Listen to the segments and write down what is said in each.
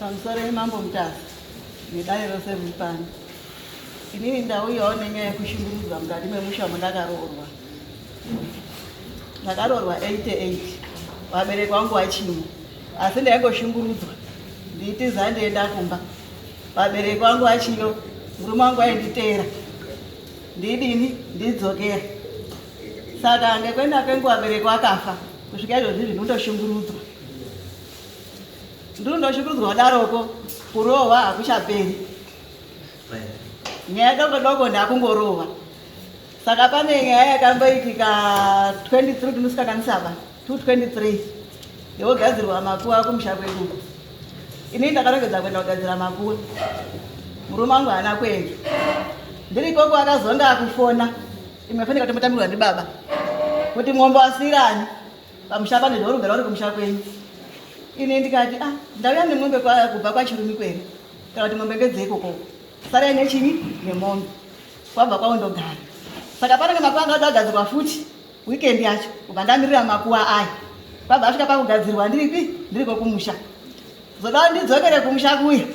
Pamusoro yemambo Mutasa nedare rose riri pano. Inini ndauyawo nenyaya yekushungurudzwa mukati memusha mundakaroorwa. Ndakaroorwa 88 vabereki vangu vachimo asi ndaingoshungurudzwa ndiitiza ndienda kumba. Vabereki vangu vachiyo murume wangu ainditeera ndidini ndidzokera. Saka ngekuenda kwenguva vabereki vakafa kusvika izvozvi ndinondoshungurudzwa. Ndinondoshungurudzwa kudaroko kurohwa hakuchaperi. Nyaya doko doko ndakungorohwa. Saka pane nyaya yakamboitika 23 ndinosikanganisaba 223 yogadzirwa makuva kumusha kwedu. Ini ndakarongedza kuenda kugadzira makuva. Murume wangu haana kuenda. Ndiri ikoko akazonga akufona. Imwe foni ikatombotambirwa ndibaba. Kuti mombe wasirani pamusha pane zvaurugara uri kumusha kwenyu. Ini ndikati ah ndauya nemombe kubva kwaChirumi kwere. Kana kuti mombe ngedzeikoko. Sarai nechinyi nemombe. Kwabva kwaundogara. Saka panenge makuva anga agadzirwa futi weekend yacho kubva ndamirira makuva aya. Kwabva asvika pakugadzirwa ndiripi ndiriko kumusha. Zoda ndidzokere kumusha kuya.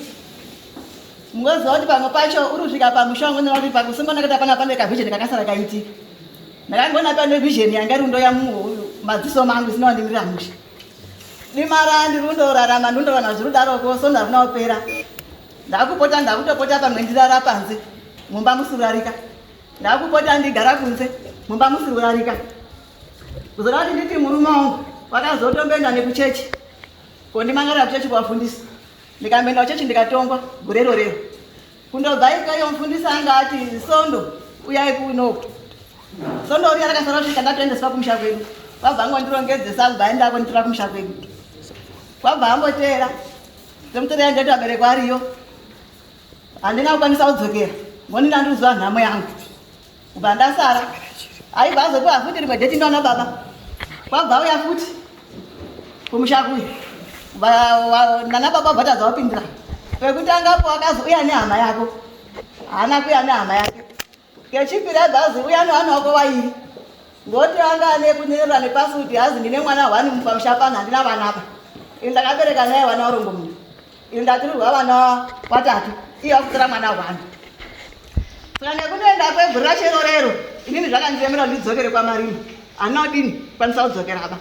Mungoziva kuti pamwe pacho uri kusvika pamusha wangu ndinoona kuti pakusungwa ndakaita pana pane kavision kakasara kaitika. Ndakangoona pane vision yanga iri kundoya madziso mangu isina kundimirira musha. Dima randiri kundorarama ndondorarama zviri kudaroko sondo harina kupera. Ndakupota ndakutopota pamwe ndirara panze mumba musurarika. Ndakupota ndigara kunze mumba musurarika. Kuzoda kuti nditi murume wangu wakazotomboenda nekuchechi kondimangara kuchechi kwavafundisi. Ndikamboenda kuchechi ndikatongwa gore rorero. Kundobva ikeyo mufundisi anga ati sondo uyai kunoku. Sondo riya rakasara kusvika ndatoendeswa kumusha kwedu. Kwabva angondirongedzesa kubva aenda konditora kumusha kwedu. Kwabva amboteera. Tomutorera ndati vabereki variyo. Handina kukwanisa kudzokera. Ngoni ndandiuziva nhamo yangu. Kubva ndasara. Aibva azopiwa futi rimwe dheti ndoona baba. Kwabva auya futi kumusha kuya. Nana baba bvatadza vapindira. Pekutangapo akazi uya nehama yako. Haana kuya nehama yake. Kechipiri aibva azi uya nevana wako vairi. Ngoti anga ane kunyerera nepasi kuti hazi ndine mwana hwani pamusha pano handina vana apa. Ini ndakabereka naye vana varongomuna. Ini ndaturirwa vana vatatu iye akutora mwana hwani. Saka nekunoenda kwegore racho rero inini zvakandiremera kuti ndidzokere kwaMarima. Handina kudini kukwanisa kudzokera apa.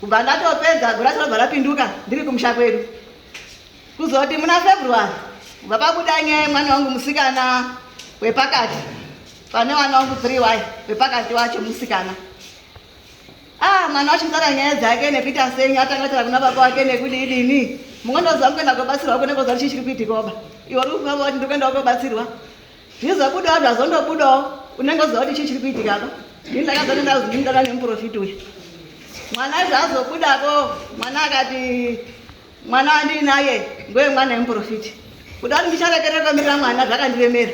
Kubva ndatopedza gore racho rabva rapinduka ndiri kumusha kwedu. Kuzoti muna February kubva pabuda nyaya yemwana wangu musikana wepakati pane vana vangu 3 waya wepakati wacho musikana. Ah, mwana wacho mutara nyaya dzake nekuita sei atanga kutaura kuna baba wake nekudii dini. Mungondoziva mukuenda kobatsirwa kune koziva chii chiri kuitika baba. Iwe uri kufamba kuti ndikuenda kobatsirwa. Zvizobudawo zvazondobudawo unenge uziva kuti chii chiri kuitika apa. Ndini ndakazoenda kuzi ndini ndana nemuprofiti uyu. Mwana zvazobudako mwana akati mwana wandiinaye ngoye mwana wemuprofiti. Kuda kuti ndicharekerera kwamirira mwana zvakandiremera.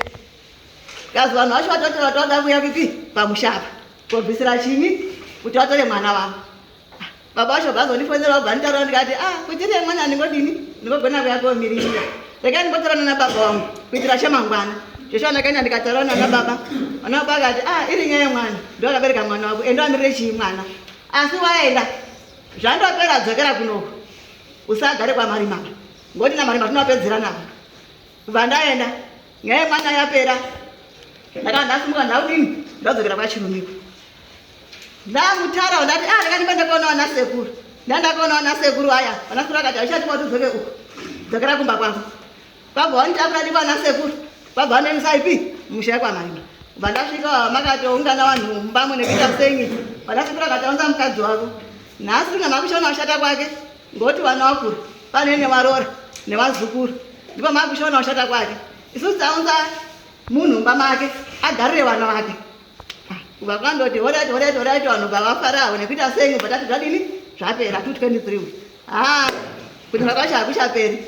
Kazi vanhu vacho vatotora toda kuuya kupi pamusha apa. Kobvisira chinyi kuti vatore mwana wavo. Baba vacho vazondifonera vabva nditaura ndikati ah kuti iriye mwana ndingodini ndingogona kuya komiririra. Regai ndimbotaura nana baba vangu kuitira chamangwana. Joshua ndakaenda ndikataura nana baba. Vana baba vakati ah iri nyaya yemwana ndovakabereka mwana wako enda wamirire chii mwana. Asi waenda zvandopera dzokera kunoku usagare kwaMarima ngoti naMarima tinopedzera navo. Kubva ndaenda nyaya yemwana yapera ndakanga ndasimuka ndakudini ndadzokera kwaChirumiko. Ndamutara ndati ah ndakati ndikuenda kuona vana sekuru. Ndaenda kuona vana sekuru aya. Vana sekuru akati hauchati kwati udzoke uku. Dzokera kumba kwako. Kwabva wanditakura ndi vana sekuru. Kwabva wandiendesa ipi musha yekwaMarima. Kubva ndasvika makatoungana vanhu mumba mune kuita senyi. Vana sekuru akati aunza mukadzi wako. Nhasi tuna makushona kushata kwake. Ngoti vana vakura pane nevaroora nevazukuru. Ndipo makushona kushata kwake. Isusu taunza munhu mumba make agarire vana vake. Kubva kwandoti horaiti horaiti horaiti vanhu bva vafara avo nekuita sei kubva tati zvadini zvapera 223 uyu. Ah, kunyorwa kwacho hakuchaperi.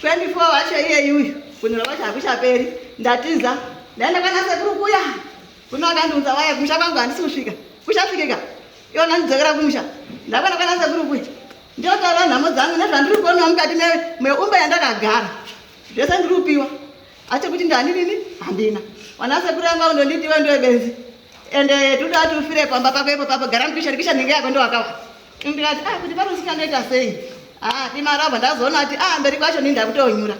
24 wacho iyeyi uyu kunyorwa kwacho hakuchaperi. Ndatiza ndaenda kwana sekuru kuya kuno akandiunza waya kumusha kwangu handisi kusvika. Kuchasvikika ivo ndandidzokera kumusha ndakuenda kwana sekuru kuya ndiotaura nhamo dzangu nezvandiri kuonawo mukati meumba yandakagara zvese ndiri kupiwa Acho kuti ndani nini handina. Wana sekuru yangu aundonditi iwe ndiwe benzi. Ende toda kuti ufire pamba pako ipo papo gara mukisha kisha nhingi yako ndowakawa. Ndikati ah kuti pano usingandoita sei? Ah, dima rabva ndazoona kuti ah mberi kwacho ndini ndakutonyura.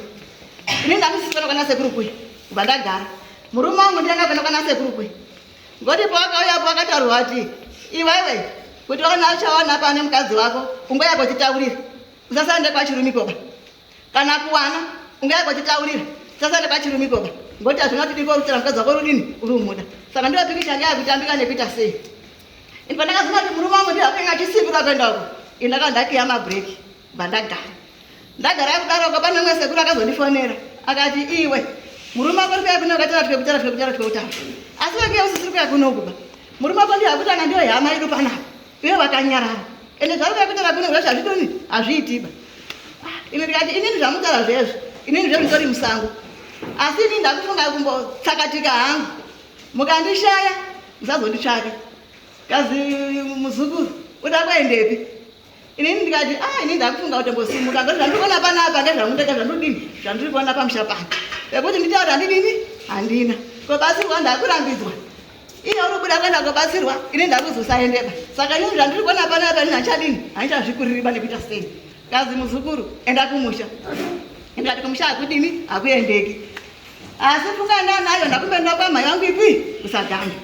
Ini ndandisisina kwana sekuru kuya. Kubva ndagara. Murume wangu ndanga kuenda kwana sekuru kuya. Ngoti pawakauya apo wakataurwa kuti iwewe kuti waona uchawana pane mukadzi wako ungoya kotitaurira. Usasaende kwachirumikoba. Kana kuwana ungaya kotitaurira. Usasaende kwachirumikoba. Ngoti hazvina kuti diko rutsira mukadzi wako rudini uri umuda. Saka ndiyo pikicha yanga yakutambika nekuita sei. Ini pandakazoona kuti murume wangu ndiye akanga achisimbira kuenda uko. Ini ndakanga ndakiya mabhureki bva ndagara. Ndagara kudaro uko pane umwe sekuru akazondifonera akati iwe murume wako uri kuya kuno ukataura twekutaura twekutaura twekutaura. Asi wakuya usisiri kuya kuno uku ba. Murume wako ndiye akutanga ndiyo hama yedu panapa. Iwe wakanyarara. Ende zvauri kuya kutaura kuno zvacho hazvidoni hazviitiba. Ah, ini ndikati inini zvamutaura zvezvo inini zvezvo nditori musango. Asi ini ndakufunga kumbotsakatika hangu. Mukandishaya musazonditsvaka. Kazi muzukuru uda kuendepi? Inini ndikati ah ini ndakufunga kuti mbosimuka ngoti zvandiri kuona panapa ngezvamundoita zvandodini zvandiri kuona pamusha pano. Pekuti nditaura handidini handina. Kobatsirwa ndakurambidzwa. Iye uri kubuda kuenda kobatsirwa ini ndakuzosaendeba. Saka inini zvandiri kuona panapa ini handichadini handichazvikuririba nekuita sei. Kazi muzukuru enda kumusha. Ndikati kumusha hakudini hakuendeki. Asi pfunga ndanayo ndakumboenda kwamai vangu ipi kusagambe.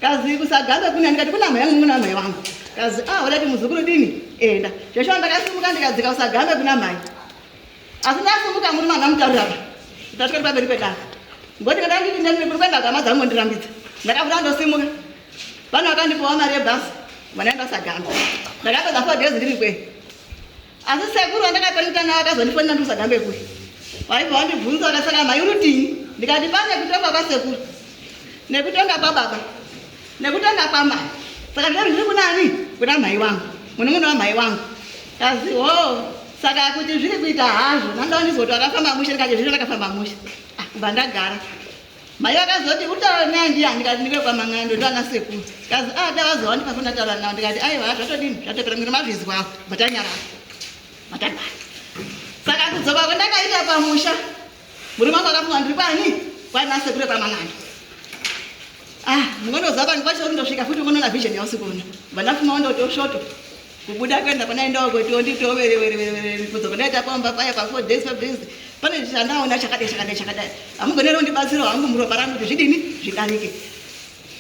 Kazi kusagambe kuna ndikati kuna mai vangu kuna mai vangu. Kazi ah wadati muzukuru dini enda. Zveshuwa ndakasimuka ndikadzika kusagambe kuna mai. Asi ndasimuka murume andamutaurira pa. Ndasvika pamberi pedare. Ngoti kana nditi ndani kuri kuenda kama dzangu ndirambidza. Ndakavhura ndosimuka. Vana vakandipawo mari yebhasi. Vanaenda kusagambe. Ndakapedza 4 days ndiri kweyo. Asi sekuru vandakakonekta navo vakazondifonera ndikusagambe kuri. Vaibva vandibvunza vakati saka mhai urudini? Ndikati pane kutonga kwasekuru nekutonga kwababa nekutonga kwamai. Saka ndinoti ndiri kuna ani? Kuna mhai wangu, munun'una wamhai wangu. Kazi hoo saka kuti zviri kuita hazvo ndandawo ndizoti wakafamba mushe ndikati zvino ndakafamba mushe. Ah, kubva ndagara. Mai vakazoti utaura naye ndiani ndikati ndiri kwamang'ando ndana sekuru. Kazi ah da vazowa ndipafona ndataura nawo ndikati aiwa zvatodini zvatopera ngiri mazvizwa apo matanyarara matagara. Saka kudzoka kwandakaita pamusha murume wangu akafunga ndiri kwani kwana sekuru kwamang'ando. Ah munondoziva vanhu kwacho uri ndosvika futi unoona vision yausikuona. Vandafuma wandotoshoto kubuda kuenda pana indawo kuti onditowerewerewerewere kudzoka ndaita pamba paya pa 4 days 5 days pane chandaona chakadai chakadai chakadai hamugoneri kundibatsira hangu muropa rangu kuti zvidini zvidarike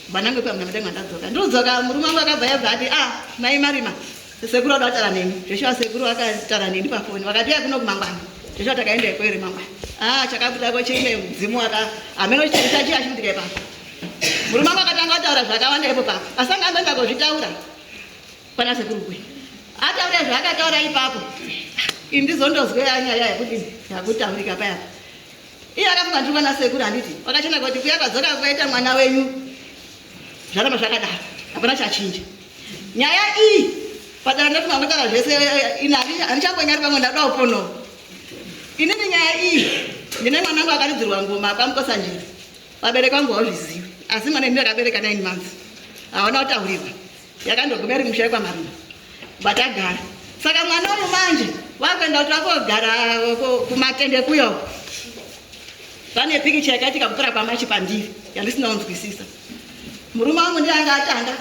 vanange kuya muna mudenga ndadzoka ndodzoka murume wangu akabva yabva ati ah mai marima sekuru vada kutaura neni zveshuwa sekuru vakataura neni pafoni vakati uya kuno kumangwana zveshuwa takaenda ikweyo remangwana ah chakabudako chine mudzimu waka hameno chitarisha chiya chimutika ipapo murume wangu akatanga kutaura zvakawanda ipo papo asi anga amboenda kozvitaura Pana sekuru kwe. Ataura zvaakataura ipapo. Ini ndizondozwe nyaya yekuti yakutaurika paya. Iye akafunga ndiri kwana sekuru handiti. Wakachena kuti kuya kwadzoka kwaita mwana wenyu. Zvaramba zvakadaro. Hapana chachinja. Nyaya iyi padara ndofunga kutaura zvese ini handichambonyari pamwe ndada upono. Inini nyaya iyi ndine mwana wangu akaridzirwa ngoma kwaMukosanjera. Vabereki vangu hauzvizivi asi mwana ini ndakabereka 9 months. Hawana kutaurirwa. Yakandoguma iri musha wekwaMaruma vatagara. Saka mwana uyu manje wakuenda kuti vakogara kumatende kuyo. Pane pikicha yakaitika kupera kwamachi pandiri yandisina kunzwisisa. Murume wangu ndiye anga atanga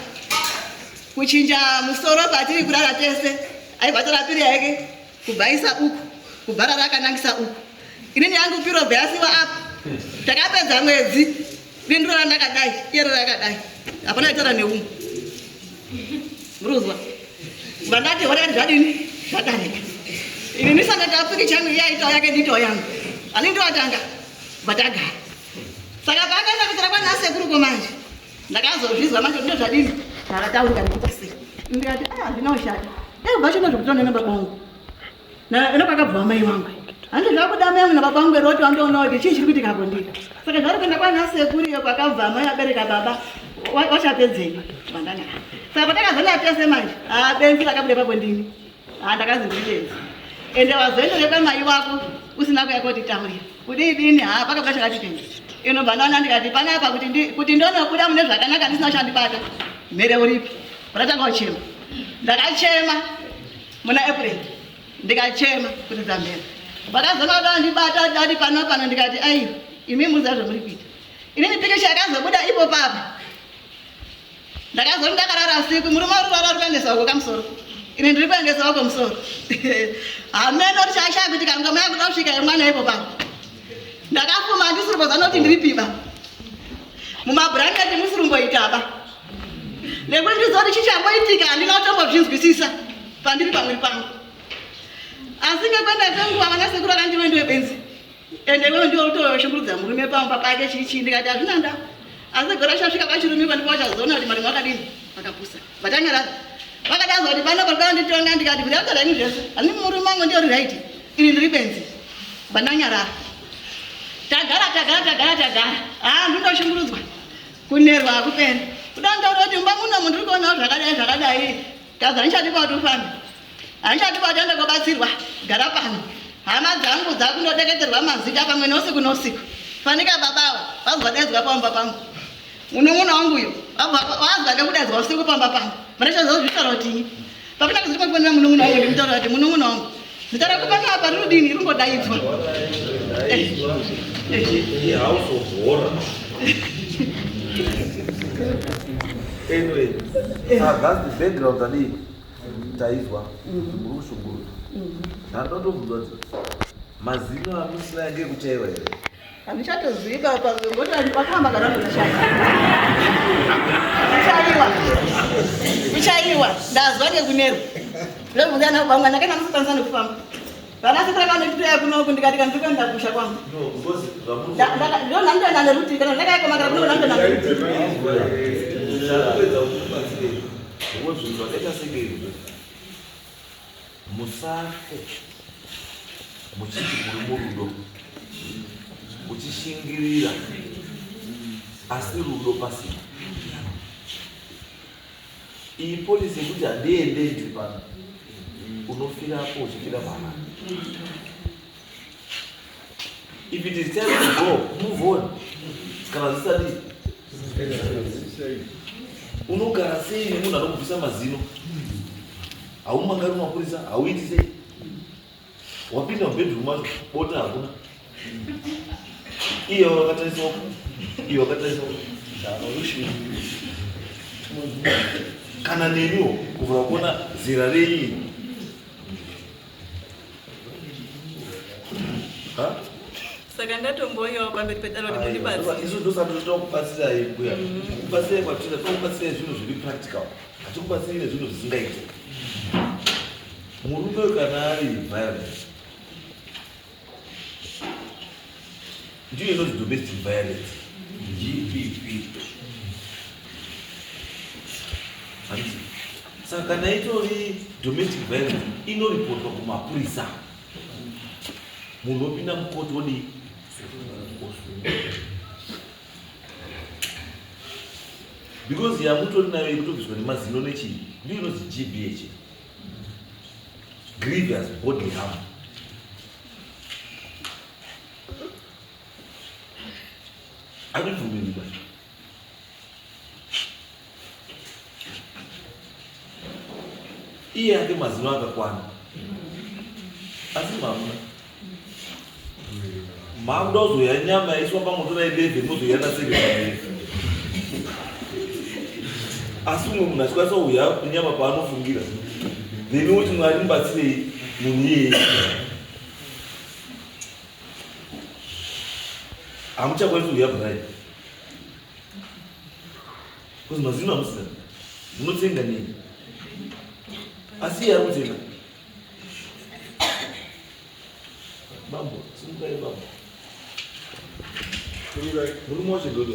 kuchinja musoro patiri kurara tese. Aibva atora piri yake kubvaisa uku kubva rara akanangisa uku. Inini yangu piro bva yasiwa apa. Takapedza mwedzi ini ndorara ndakadai iye rara akadai. Hapana aitaura neumwe. Muruzwa. Vandati hora zvadini zvadarika. Ini ndisati ndapfeke changu iye aitawo yake nditawo yangu. Ani ndowatanga vatagara. Saka paakaenda kutora kwana sekuru komanje ndakazozvizwa manje ndizvo zvadini zvakataurika nekuita sei. Ndikati ah handina kushata. Dai kubva chino zvekutora nana baba vangu. Na kwakabva mai vangu. Handi zvakuda mai vangu nababa vangu here kuti vandoona kuti chii chiri kuitika apo ndika. Saka zvari kuenda kwana sekuru iyo kwakabva mai vabereka baba wachapedzei vandanyara. Saka patakazona tese manje ah benzi rakabuda ipapo ndini. Ah ndakazi ndiri benzi. Ende wazoendere kwamai wako usina kuya kotitaurira. Kudii dini ha pakabuda chakati tenzi. Inobva ndaona ndikati panapa kuti kuti ndonobuda mune zvakanaka ndisina chandibata. Mhere uripi? Unatanga kuchema. Ndakachema muna April ndikachema kuti dzamhera. Vakazoona kuti vandibata dadi pano pano ndikati aiwa imi muziva zvamuri kuita. Inini pikicha yakazobuda ipo papa. Ndakazoti ndakarara usiku murume uri rara uri kuendesa uko kamusoro. Ini ndiri kuendesa wako musoro. Hameno kuti chashaya kuitika ngoma yakuda kusvika yemwana ipo pano. Ndakafuma handisiri kuzana kuti ndiri piba. Mumabhurangeti musiri kumboitaba. Nekuti ndiziva kuti chichamboitika handina kutombozvinzwisisa pandiri pamwiri pangu. Asi ngekuenda kwenguva vana sekuru vakandiwe ndiwe benzi. Ende iwewe ndiwe utoshungurudza murume pamba pake chii chii ndikati hazvina nda. Asi gore richasvika kwachirumikwa ndipo vachazoona kuti marume wakadini akapusa. Vatanyarara. Vakadazwa kuti pano panoda kunditonga ndikati kuti akutaura ini zvese. Ani murume wangu ndiyo right. Ini ndiri benzi. Vandanyarara. Tagara tagara tagara tagara. Ah ndinoshungurudzwa. Kunerwa hakuperi. Kuda kutaura kuti mumba muno ndiri kuonawo zvakadai zvakadai. Kazi handichadi kuti ufambe. Handichadi kuti ende kobatsirwa. Gara pano. Hama dzangu dzakundodeketerwa mazita pamwe neusiku neusiku. Fanika baba ava vazodaidzwa pamba pangu. Munun'una wangu uyo wazwa nekudaidzwa usiku pamba pangu. Vanachazozvitaura kuti ini. Papina kuziri kufonera munun'una wangu ndimutaura kuti munun'una wangu. Zita rako pano apa rinodini ringodaidzwa. House of horror. Anyway, that's the background adii taizwa muri kushungurudzwa. Ndandotobvunza kuti mazino amusina yange kuchaiwa here? Handichatozivi baba ngoti wakahamba kana kuchaiwa. Kuchaiwa. Kuchaiwa. Ndazwa nekunerwa. Ndobvunza na baba mwana kana musakwanisa nekufamba. Vana sekuru vanonditoya kunoku ndikati kana ndikuenda kumusha kwangu. No, because zvamuri Ndo ndandoenda neruti kana ndakayakomakara kunoku ndandoenda neruti. Zvakupedza kukubatsirei. Because zvinhu zvakaita senge izvo. Musafe muchiti muri murudo muchishingirira asi rudo pasina. Iyi policy yekuti handiende ndiri pano unofirapo uchifira mahara. If it is time to go, move on. Kana zvisati unogara sei nemunhu anokubvisa mazino? Haumangari mapurisa, hauiti sei? Wapinda mubedroom macho, bota hakuna. Iye wakatarisa uko, iye wakatarisa uko. Kana neniwo kuvhura kuona zera renyu Ha? Saka ndatomboiwawo pamberi pedaro kuti mundibatsire. Isu ndosati toda kubatsirai mbuya. Kubatsirai kwatinoita tokubatsirai zvinhu zviri practical. Hatikubatsirai nezvinhu zvisingaiti. Murume kana ari violent ndiyo inonzi domestic violence GBV. Handiti? Saka kana itori domestic violence inoripotwa kumapurisa. Munhu opinda mukoti wodii? Osungwa. Because yamutori nayo yekutobviswa nemazino nechii ndiyo inonzi GBH. Grievous bodily harm. Handibvumirwi ba. Iye ake mazino akakwana. Asi mamuna. Makuda kuzoya nyama yaiswa pamoto na 11 mozoya na 7. Asi umwe munhu achikwanisa kuuya nyama paanofungira. Then woti Mwari mubatsirei munhu iyeye. Hamuchakwanisi kuuya braai. Because mazino hamusina. Munotsenga nei? Asi iye ari kutsenga. Bambo, simukai bambo. Murume wacho ndodo.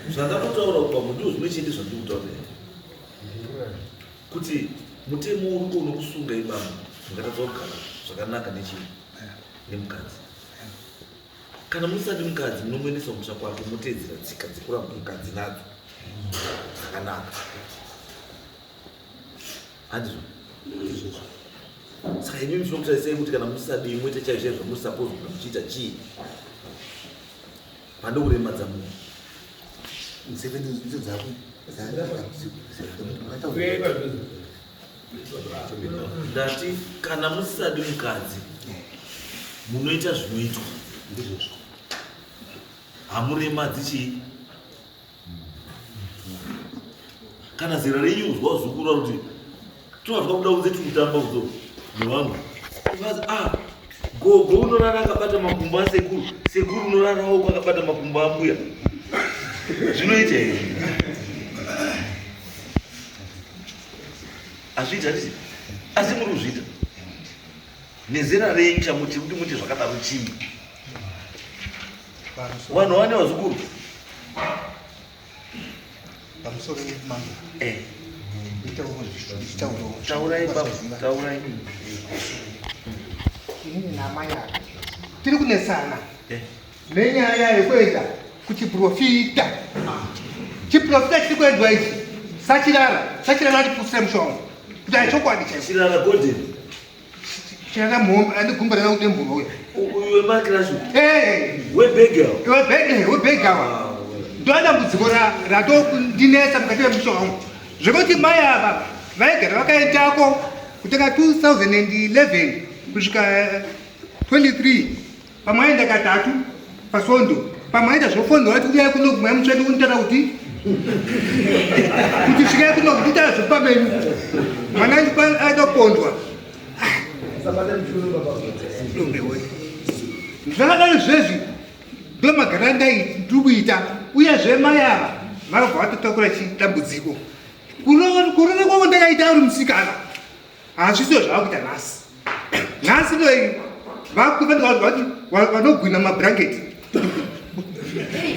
Zvandakutaura kubambo ndizvo zvimwe chete zvandiri kutaura kuti mutemo uriko unokusunga ibambo mukatadza kugara zvakanaka nechii nemukadzi. Kana musati mukadzi munomuendesa kumusha kwake moteedzera tsika dzekuramba mukadzi nadzo dzakanaka. Handizvo? Saka imi muchinokusarisai kuti kana musadi muite chaizvo chaizvo zvamuri suppose kuda muchiita chii? Pane kuremadza munhu. Nzeve ndidzo dzako. Ndati kana musisadi mukadzi. Munoita zvinoitwa. Ndizvozvo. Hamuremadzi chii? Kana zera renyu uzwa uzukuru kuti tinozwa kuda kunze tikutamba kuzo nevamwe. Vazi ah gogo unorara akabata makumbo asekuru, sekuru unorarawo akabata makumbo ambuya. Zvinoita here? Hazviiti handiti? Asi muri kuzviita. Nezera renyu chamuti kuti muti zvakadaro chii? Vanhu vane vazukuru. Pamusoro mambo. Eh. Taurai baba, taurai. Inini namai ava tiri kunesana. Eh. Nenyaya yekuenda kuchiprofita. Chiprofita chiri kuendwa ichi sachirara, sachirara atipusire mushonga. Kuti achokwadi chaicho. Chirara golden. Chirara muhombe andigumba rana kudemburwa uyu. Uyu wemakirashi. Eh. Webhegel. Webhegel, webhegel. Ndo dambudziko ratondinetsa mukati memushonga wangu. Zvekuti mai ava vaigara vakaendako kutanga 2011 kusvika 23 Pamwaenda katatu pasvondo, pamwaenda zvofondo vati uyai kuno kumweya mutsvene unitaura kuti kuti svikai kuno kutitaura zvepamenyu. Mwana aida kupondwa. Zvakadaro zvezvi ndomagara ndai ndiri kuita uyezve mai ava vakabva vatotakura chidambudziko. Kurova kwavo ndakaita uri musikana. Hazvisiwo zvavakuita nhasi. Nhasi ndoi vakuti vanogwina mablanketi.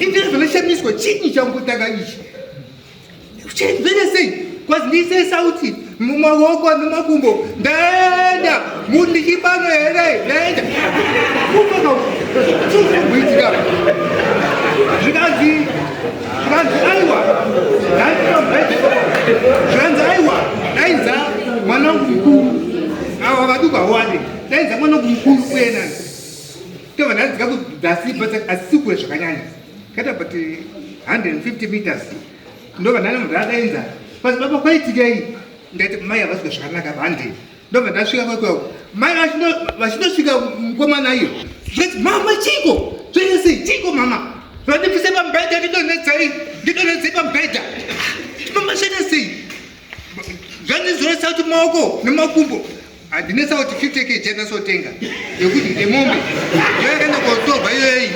Indiri zvinoshamiswa chinyi chambotanga ichi. Chimvere sei? Kwazi ndiise sauti mumaoko nemakumbo ndaenda mundichipano here ndaenda kutoka chii zvikanzi zvikanzi aiwa zvikanzi aiwa daidza mwana wangu mukuru ava vaduku hawade daidza mwana wangu mukuru uye nani tobva ndadzika kudzasi but asisi kure zvakanyanya kaita but 150 meters ndobva ndana munhu adaidza pasi baba kwaitikei ndaiti mai havasika zvakanaka hande ndobva ndasvika kwekwewo mai vachindosvika mukomana iyo zvikati mama chiko zvese chiko mama vandibvise pamubhedha ndidonhedzei ndidonhedzei pamubhedha mama zvese sei zvandizoresa kuti maoko nemakumbo handinetsa kuti 50 kg yandinasotenga yekuti yemombe yoyakaenda kotorwa iyoyi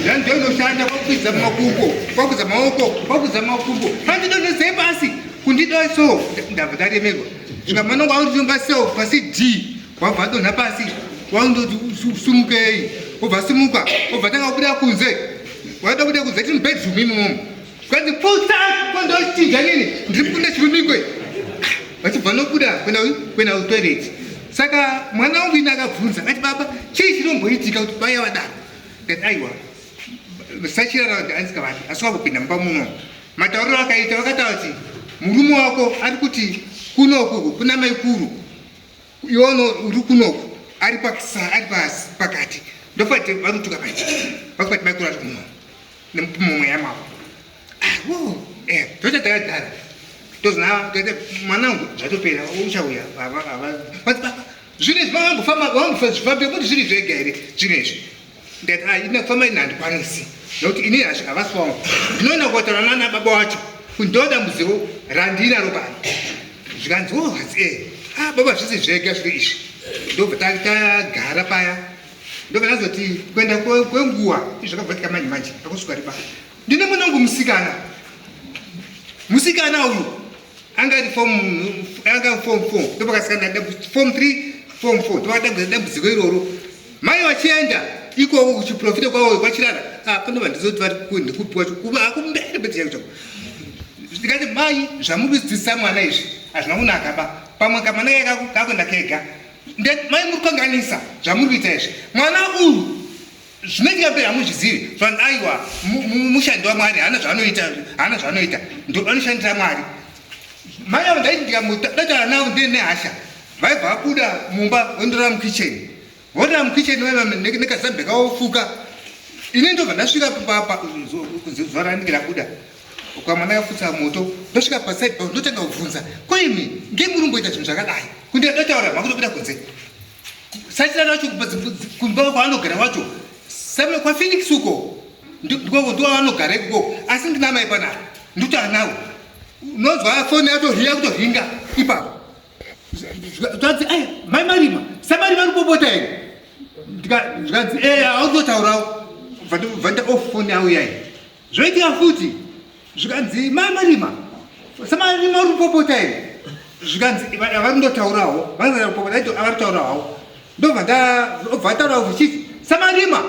zvanzi inoshanda kwakwidza makumbo kwakwidza maoko kwakwidza makumbo handidonhedzei pasi kundidai so ndabva ndaremerwa svika mwana wangu auritomba seo pasi d wabva adonha pasi waundoti sumukei wobva simuka wobva tanga kubuda kunze waida kubuda kunze tiri mubedroom imomo kwanzi pfusa kondochinja nini ndiri kunda chirumikwe vachibva nobuda kuenda kuenda kutoilet saka mwana wangu ini akabvunza akati baba chii chinomboitika kuti vaya vadaro ndati aiwa sachirara kuti anzika vati asi wakupinda mumba muno Matauriro akaita vakataura kuti murume wako ari kuti kunoku kuna maikuru iwono uri kunoku ari ari pakati ndofati vari kutuka mai vakubati maikuru ari kuno nemumweya mavo ah, eh, toita takagara tozona mwana wangu zvatopera uchauya zvinhu izvi vambofamba vambozvifambira kuti zviri zvega here zvinhu izvi ndikati ah ina kufamba ini handikwanisi nokuti ini havasi wangu ndinoenda kotaura nana baba wacho kuti ndo dambudziko randinaro pano zvikanzi wo hanzi e ah baba zvisi zvega zviro izvi ndobva tagara paya ndobva ndazoti kuenda kwenguva izvi zvakabva tika manje manje akusvika riba ndine mwana wangu musikana musikana uyu anga ari form anga form 4 ndopakasikana form 3 form 4 ndopakadambudziko dambudziko iroro mai vachienda ikoko kuchiprofita kwavo kwachirara ah, pano vandizoti vari ndikupi wacho kuva akumberi bete chako chako ndikati mai zvamuri kudzidzisa mwana izvi hazvina kunaka ba pamwe kamwana kakuenda kega mai muri kukanganisa zvamuri kuita izvi mwana uyu Zvinoitika mberi hamuzvizivi zvanzi aiwa mushandi waMwari haana zvaanoita haana zvaanoita ndo anoshandira Mwari. Mai avo ndaiti ndikamudatara navo ndine nehasha vaibva vabuda mumba vondorara mukitchen vorara mukitchen vaiva nekazambe kavofuka ini ndobva ndasvika zuva randinge rabuda kwamwana yakufutsa moto ndosvika paside pavo ndotanga kubvunza ko imi ngei muri kumboita zvinhu zvakadai kundidataura makutobuda kunze. Sachirara wacho kumba kwaanogara wacho kwaPhoenix uko ndikoko ndovanogara ikoko, asi ndina mai panapa ndikuti anawo unonzwa foni yatoriya kutoringa ipapo. Zvanzi, ai mai Marima, saMarima ari kupopota here? Zvikanzi, e hautotaurawo. Bvanda off foni yavo yai. Zvoitika futi, zvikanzi, mai Marima, saMarima uri kupopota here? Zvikanzi, vari kundotaurawo, vari kutaurawo havo. Ndobva ndobva taurawo zvichiti saMarima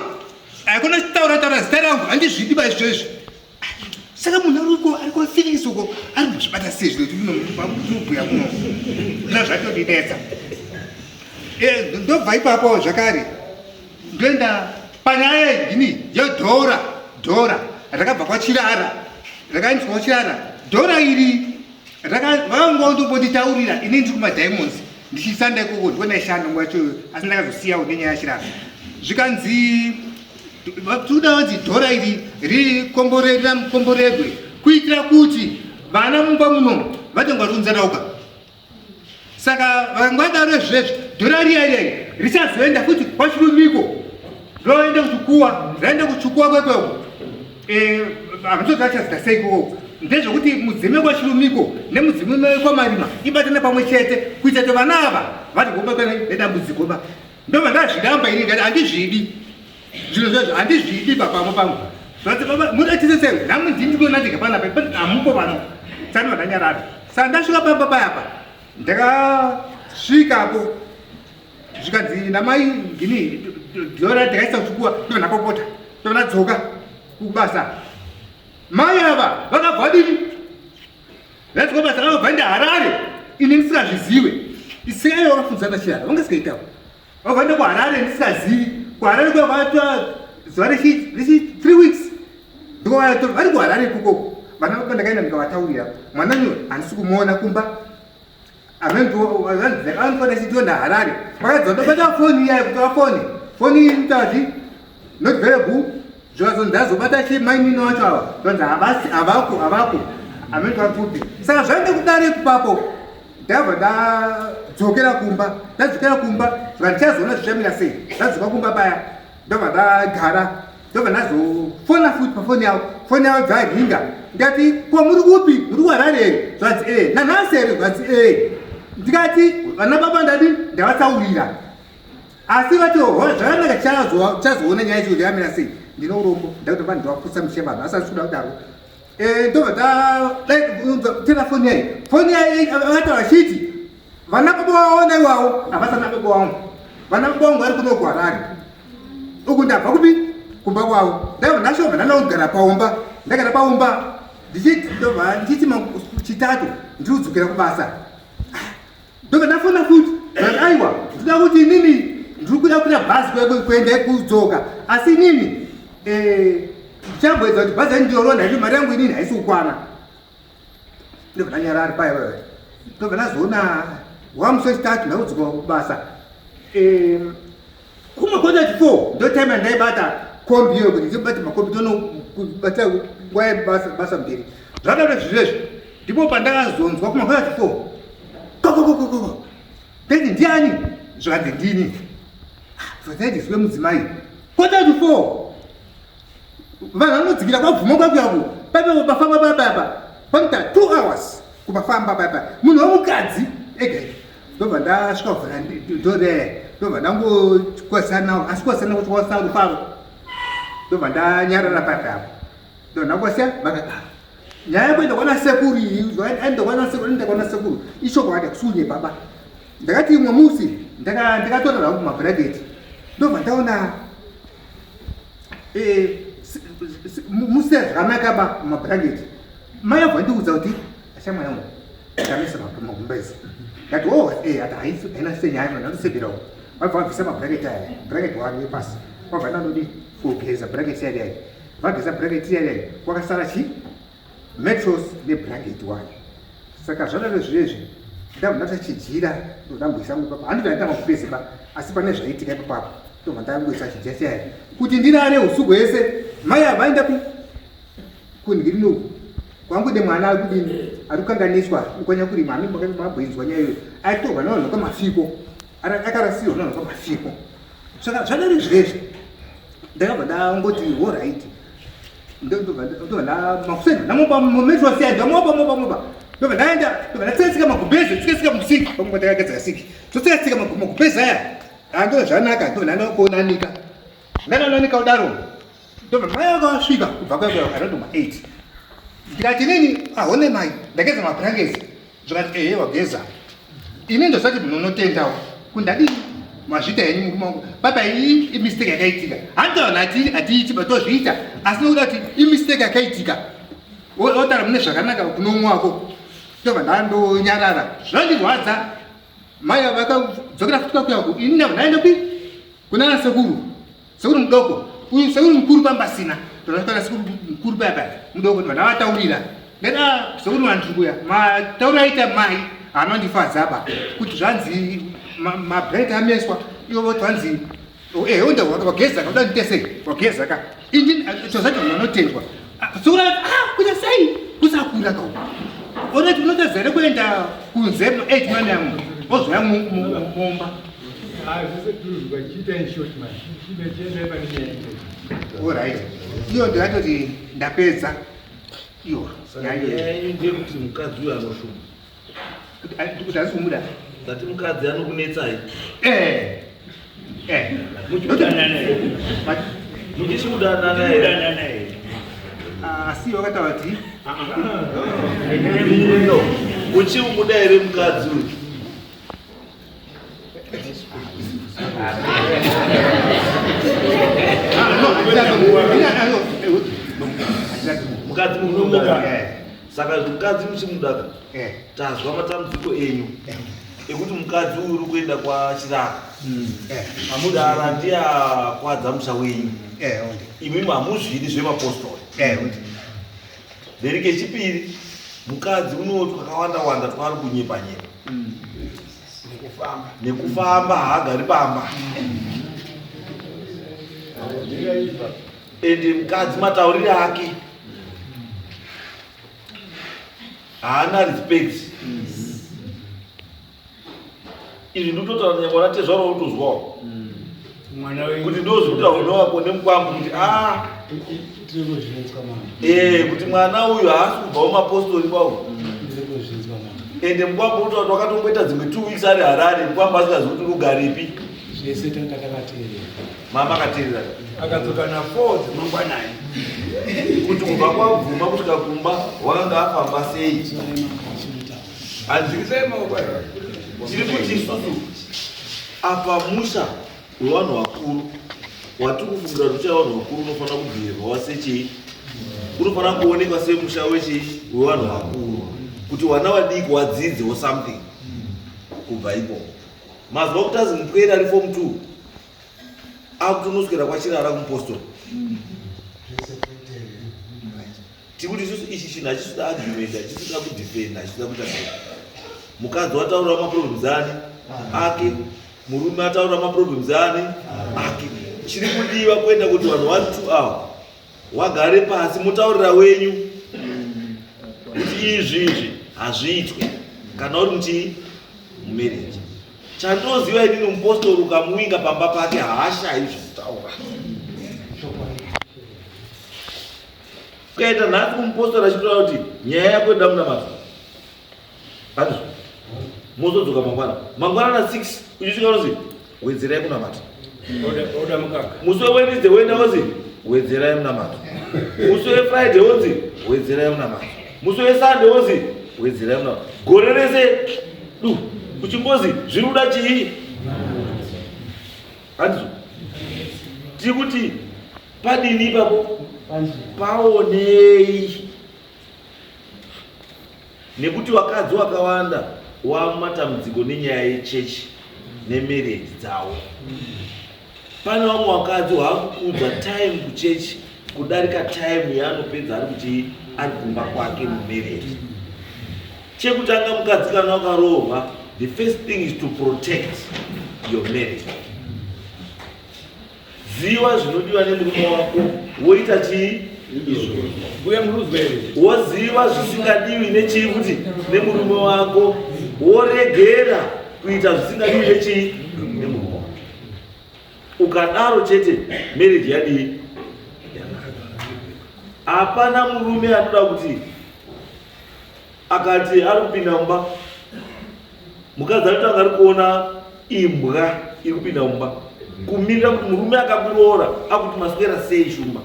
aikona taura taura zita rangu, handizvidi ba izvozvo. Saka munhu ari uko, ari kwaPhoenix uko, ari kuzvibata sei zvino kuti unobhuya kuno na zvatodinetsa. Ndobva ipapo zvakare ndoenda panyaya yegini yedhora. Dhora rakabva kwaChirara, rakaendeswa kwaChirara. Dhora iri vanga ndombonditaurira ini ndiri kumaDiamonds ndichisanda ikoko, ndiko ndaishanda nguva yacho, asi ndakazosiyawo nenyaya yaChirara. Zvikanzi toda vanzi dhora iri rikomborera mukomborerwe kuitira kuti vana mumba muno vatenge vari kunzarauka. Saka vakanga vadaro izvezvi, dhora riya riya richazoenda futi kwaChirumiko, roenda kuchikuwa, raenda kuchikuwa kwekweko. Havazoti vachazita sei ikoko. Ndezvekuti mudzime kwaChirumiko nemudzime kwaMarima ibatane pamwe chete kuita kuti vana ava vari kubatwa nedambudziko ba. Ndobva ndazviramba ini, ndati handizvidi zvinhu zvezvo, handizvidi papamwe pangu. Zvanzi, baba muratidze sei nhamu, ndini ndikuona ndega panapa, hamupo pano. Sani vandanyarara. Saka ndasvika pamba payapa, ndakasvikapo, zvikanzi namai gini dhora ndakaisa kuchikuwa. Ndobva ndapopota, ndobva ndadzoka kubasa. Mai ava vakabva vadini, ndadzoka basa, vakabva enda Harare ini ndisingazvizive. Isiyaiwo vakafunzana chiyara vangasikaitawo, vakabva enda kuHarare ndisikazivi. KuHarare kwavaitwa zuva rechi 3 weeks, ndiko vari kuHarare ikokoko. Vana baba ndakaenda ndikavataurira, mwana uyu handisi kumuona kumba, anofana chitonda Harare. Vakadzi vandobata foni iya kutora foni, foni iyi itazi not available. Zvazo ndazobata chi mainini wacho ava, zvanzi havasi, havako, havako, amene vakupi. Saka zvaenda kudare kupapo, ndabva ndadzokera kumba. Ndadzokera kumba, zvandichazoona zvichamira sei. Ndadzoka kumba paya, ndobva ndagara, ndobva ndazofona futi pafoni yavo. Foni yavo dzaringa. Ndikati, ko muri kupi? Muri kuHarare here? Zvanzi, e nanhasi here? Zvanzi, e. Ndikati, vana baba ndadi ndavatsaurira, asi vati, ho zvakanaka, tichazoona nyaya yacho yamira sei. Ndine urombo, ndakuti vanhu ndavaputsa mishe vanhu, asi handisi kuda kudaro. Ndobva tera foni yayi, foni yayi vataura chiti vana baba vaona iwawo havasana baba vangu, vana baba vangu vari kuno kuHarare uku. Ndabva kupi? Kumba kwavo. Ndabva ndashobva ndanogara paumba, ndagara paumba ndichiti, ndobva ndichiti chitatu ndiri kudzokera kubasa. Ndobva ndafona futi ndati, aiwa, ndinoda kuti inini ndiri kuda kuita bhazi kuenda kudzoka, asi inini ndichamboedza kuti bhazi yandiyoronda ii mari yangu inini haisi kukwana. Ndobva ndanyarara paya. Ndobva ndazoona wamusi wechitatu ndakudzoka kubasa kuma 3:45, ndo time yandaibata kombi iyoyo kuti ndibate makombi tonobata nguva yebasa basa mberi. Zvadaro zvirezvi, ndipo pandakazonzwa kuma 3:45, kokokokoko. Ndati, ndiani? Zvakanzi, ndini. Zvaitaitizwe mudzimai 3:45, vanhu vanodzikira kwabvuma kwakuyaku paipa pafamba papapa panoita 2 hours kupafamba paipa munhu wemukadzi ega. Ndobva ndasvika kuvhura ndore, ndobva ndangokwasana, asi kwasana kuti kwasana rufaro. Ndobva ndanyarara paipa apo, ndobva ndangosiya vakadaro. Nyaya yekuenda kwana sekuru iyi, aenda kwana sekuru, aenda kwana sekuru, ichokwadi, kusunye baba. Ndakati imwe musi ndakatora zvangu mabhurageti, ndobva ndaona musina zvakanaka ba mabhurangeti. Mai abva ndiudza kuti, ashamwa yangu, ndamisa magumbezi. Ndati, o ati haina senyaya, ndandoseberawo. Vabva vabvisa mabhurangeti aya, bhurangeti wani wepasi, vabva ndandodi kugeza bhurangeti yari yai. Vageza bhurangeti yari yai, kwakasara chi mattress nebhurangeti wani. Saka zvadaro zvirezvi, ndabva ndata chijira, ndodamboisa ipapo. Handiti ndaita magumbezi ba, asi pane zvaitika ipapo, ndobva ndangoisa chijira chaya kuti ndirare usiku hwese. Mai ava vaenda kunhirinoku kwangu nemwana ari kudini, ari kukanganiswa ikwanyakurima. Ami mabwinzwa nyaya iyoyo, aitorwa navanhu kwamafiko. Akarasirwa nana kwamafiko. Saka zvadari zvezvi ndakabva ndangoti horaiti, ndobva ndamakuseni ndamopa mumetro siya, ndamopa mopa mopa, ndobva ndaenda, ndobva ndatsika magumbeze, tsika tsika musiki pamwe ndakagadzira siki, totsika tsika magumbeze aya, ando zvanaka, ndobva ndanokonanika, ndanonanika kudaro, ndobva mai vakasvika kubva kwayo around ma 8. Ndikati nini, ahone mai, ndageza mablankets. Zvikati ehe, wageza. Ini ndosati munhu unotendawo kundadii, mazvita henyu murume wangu. Baba, iyi imistake yakaitika. Handivanhu hatiiti ba tozviita, asi nokuda kuti imistake yakaitika, otaura mune zvakanaka kuno umwe wako. Ndobva ndandonyarara. Zvandirwadza, mai vakadzokera futi kwakuyaku. Ini ndabva ndaenda kupi? Kuna sekuru, sekuru mudoko uyu, sekuru mukuru pambasina. Ndosvika sekuru mukuru paya paya, mudoko, ndobva ndavataurira. Ndada sekuru vantukuya, mataurira aita mai anondifadza ba, kuti zvanzi mablankets ameswa, ivo voti vanzi ehe, unda wageza ka, uda ndite sei, wageza ka. Ini tozati munhu anotendwa. Sekuru akati, ah, kuita sei kusakura ka uku, onati unotadza here kuenda kunze 8 mani yangu ozoya mumba? Alright, iyo ndingatoti ndapedza iyo. Saka nyaya yenyu ndeyekuti mukadzi uyu anoshuma? Kuti asi kumuda. Ndati mukadzi anokunetsai. Eh eh. Muchisi kudanana here? Asi wakataura kuti No, uchimuda here mukadzi uyu? Mukadzi munomuda, saka mukadzi muchimudaka. Tazwa matambudziko enyu ekuti mukadzi uyu uri kuenda kwaChiraka, amudara ndiye akwadza musha wenyu. Imimi hamuzvidi zvemapostori. Then kechipiri, mukadzi unoti kwakawanda wanda twaari kunyepa nyepa nekufamba, haagari pamba. Ende mukadzi mataurire ake haana respect. Izvi ndikutotaura nyangwe ratezvaro utozwawo kuti ndozvikuta unowako nemukwambo kuti a kuti mwana uyu haasi kubva mumapostori kwawo. Ende mukwambo unotaura kuti wakatomboita dzimwe 2 weeks ari Harare, mukwambo asingazivi kuti urugaripi. Zvese tanga takateerera. Mama akateerera. Akadzoka na4 dzemangwanani. Kuti kubva kwabvuma kusvika kumba wakanga afamba sei? Hanzikisai maoko. Tiri kuti isusu apa musha wevanhu vakuru watiri kufungira kuti musha wevanhu vakuru unofanira kubhirwa sechii, unofanira kuonekwa semusha wechii, wevanhu vakuru, kuti vana vadiki wadzidzewo something kubva ikoko. Mazuva okuti azi mupwere ari form 2 akutonoswera kwaChirara kumupostori. Tikuti isusu ichi chinhu hachisida argument, hachisida kudefenda, hachisida kuita sei. Mukadzi wataura maproblems ani ake, murume ataura maproblems ani ake. Chiri kudiwa kuenda kuti vanhu 1 2 hour wagare pasi, mutaurira wenyu kuti izvi izvi hazviitwe kana uri muchii, mumarriage. Chandoziva inini, mupostori ukamuwinga pamba pake haashayi zvekutaura. Ukaenda nhasi kumupostori achitaura kuti nyaya yako inoda munamato, handizvo, mozodzoka mangwana mangwana na 6, uchisvika unozi wedzerai kunamata. Oda mukaka. Musi weWednesday woenda, wozi wedzerai munamato. Musi weFriday wonzi wedzerai munamato. Musi weSunday wonzi wedzerai munamato. Gore rese du uchingozi zviri kuda chii, handizvo? Tiri kuti padini ipapo, paonei, nekuti vakadzi vakawanda wamatambudziko nenyaya yechechi nemarriage dzavo. Pane vamwe vakadzi waakukudza time kuchechi kudarika time yaanopedza ari kuti ari kumba kwake mumarriage. Chekutanga, mukadzi kana wakaroorwa, the first thing is to protect your marriage. Ziva zvinodiwa nemurume wako, woita chii izvo. Mbuya muruzwe. Woziva zvisingadiwi nechii kuti nemurume wako, woregera. Kuita zvisingadiwi nechii? Nemurume wako. Ukadaro chete marriage yadii? Hapana murume anoda kuti akati ari kupinda mumba mukadzi anotanga ari kuona imbwa iri kupinda mumba kumirira kuti murume akakuroora akuti maswera sei shumba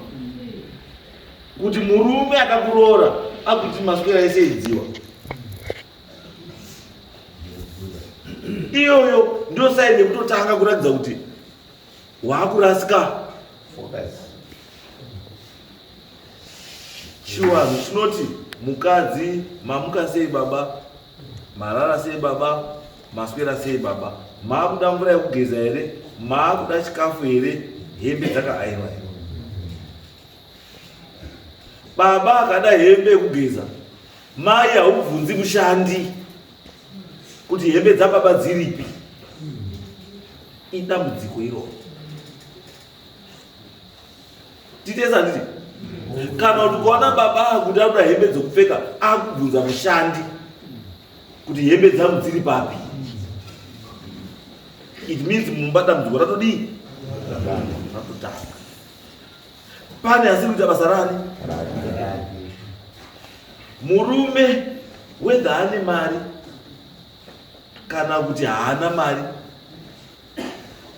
kuti murume akakuroora akuti maswera sei dziwa iyoyo ndio saini yekutotanga kuratidza kuti waakurasika chiwanhu chinoti mukadzi mamuka sei baba marara sei baba maswera sei baba maakuda mvura yekugeza here maakuda chikafu here hembe dzakaairwa here baba akada hembe yekugeza mai haubvunzi mushandi kuti hembe dzababa dziripi idambudziko iroro titese handiti kana kuti ukaona baba akuti anoda hembe dzekupfeka akubvunza mushandi kuti hembe dzangu dziri papi it means mumba dambudziko ratodii ratotanga pane asiri kuita basa rani murume whether ane mari kana kuti haana mari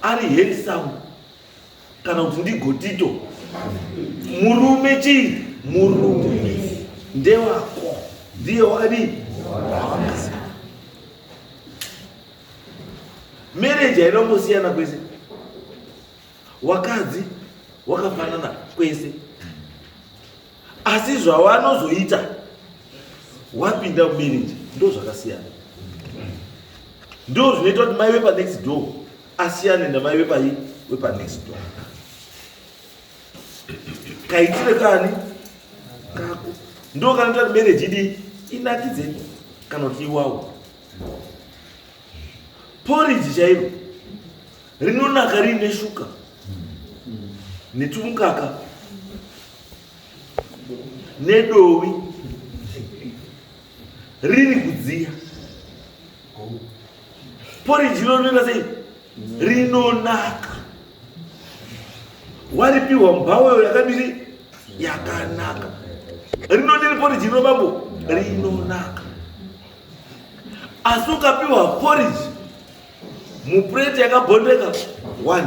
ari handsome kana kuti ndigotito murume chii murume ndewako ndiye wakadii marriage haina kumbosiyana kwese wakadzi wakafanana kwese asi zvawanozoita wapinda mumarriage ndo zvakasiyana ndo zvinoita kuti mai vepanext door asiyane namai vepai wepanext door kaitire kani kako ndo kanoita kuti marriage idii inakidze kana kuti iwawo porridge chairo rinonaka riine shuka netumukaka nedovi riri kudziya poriji rinoita sei rinonaka waripiwa mubhaweyo yakadiri yakanaka rinodiri poriji rino bambo rinonaka asi ukapiwa poriji mupureti yakabondeka 1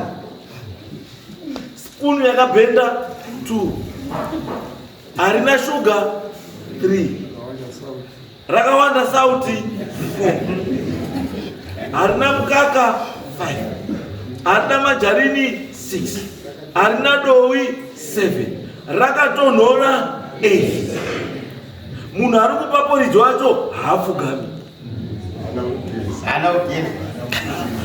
spoon yakabhenda 2 harina shuga 3 rakawanda sauti 4 harina mukaka 5 harina majarini 6 harina dowi 7 rakatonhora 8 munhu ari kupa poriji wacho haapfugami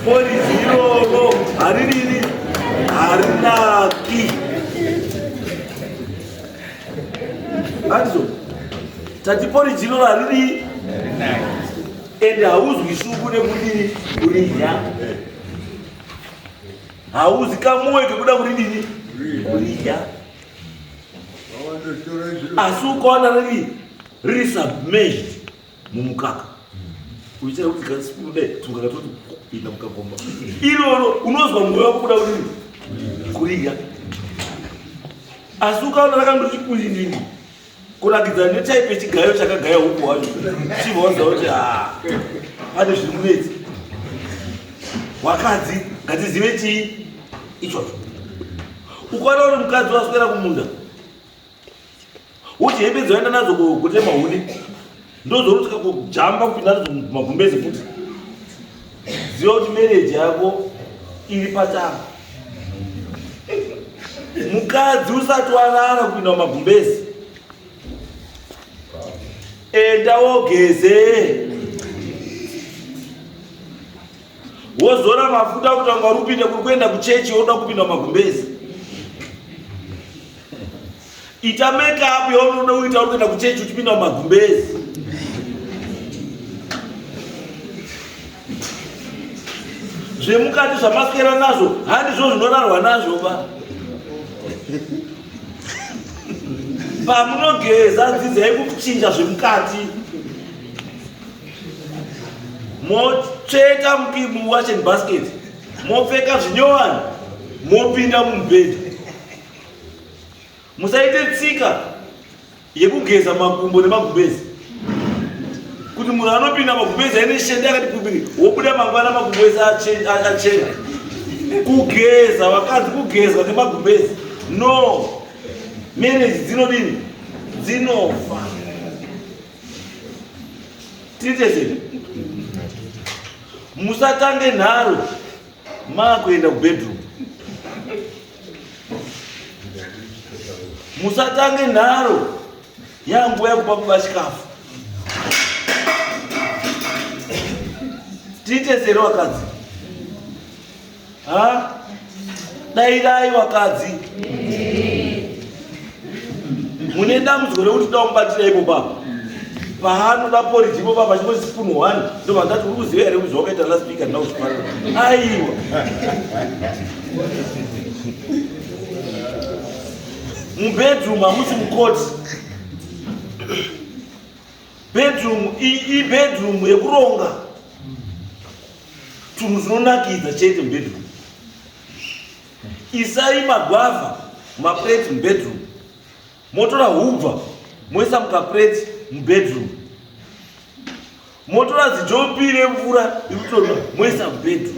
Poriji iroro haridini harinaki. Handizo tati poriji iroro haridii ende hauzwi shuku nekudini kuridya hauzi kamoyo kekuda kuridini kuridya asi ukaona riri riri submerged mumukaka uchiita kuti kasipude tumukaka toti kupinda mukagomba iroro unozwa mwoyo wako kuda kudini kuridya asi ukaona rakandoti kuindini kurakidza netaipe chigayo chakagaya huku wacho chibva waziva kuti ah, pane zviri kunetsa wakadzi ngatizive chii ichocho ukaona uri mukadzi waswera kumunda Uti hembe dzaenda nadzo kutema huni ndozorutya kujamba kupinda nadzo mumagumbeze futi. Ziva kuti marriage yako iri patamba. Mukadzi usati warara kupinda mumagumbezi. Enda wogeze. Wozora mafuta kuti wanga uri kupinda kuri kuenda kuchechi woda kupinda mumagumbezi. Ita make up yaunoda kuita uri kuenda kuchechi uchipinda mumagumbezi. Zvemukati zvamaswera nazvo handizvo zvinorarwa nazvo ba. Pamunogeza dzidzai kuchinja zvemukati. Motsveta muwashing basket, mopfeka zvinyowani, mopinda mumubhedha. Musaite tsika yekugeza makumbo nemagumbezi, kuti munhu anopinda magumbezi aine shende akati pupiri, wobuda mangwana makumbo ese achena. Kugeza vakadzi, kugezwa nemagumbezi, no. Marriage dzinodini? Dzinofa. Tiite sei? Musatange nharo maakuenda kubedroom. Musatange nharo yanguva yekupa baba chikafu. Tiite sere wakadzi, ha, dairai wakadzi. Mune dambudziko rekuti toda kumubatira ipo papa paanoda poriji ipo papa chingoti spoon one, ndobva ndati, uri kuziva here kuti zvawakaita last week handina kuzvifarira? Aiwa, mubedroom hamusi mukoti. Bedroom ibedroom yekuronga tunhu zvinonakidza chete. Mubedroom isai magwavha mumaplate. Mubedroom motora hubva moisa mukaplate. Mubedroom motora zijopi remvura ikutorwa moisa mubedroom.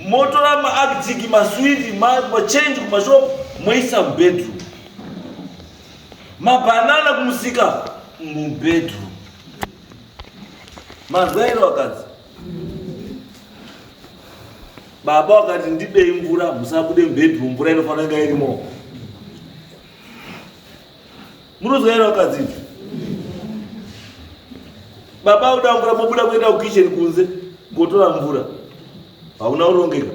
Motora maArctic, maswiti, machange kumashopu moisa mubedroom, mabhanana kumusika mubedroom. Manzwa here wakadzi? Baba wakati, "Ndibei mvura," musabude mubedroom, mvura inofanira kunge irimo. Munozwa here wakadzi? Baba uda mvura, mobuda kuenda kukicheni kunze kotora mvura, hauna kurongeka.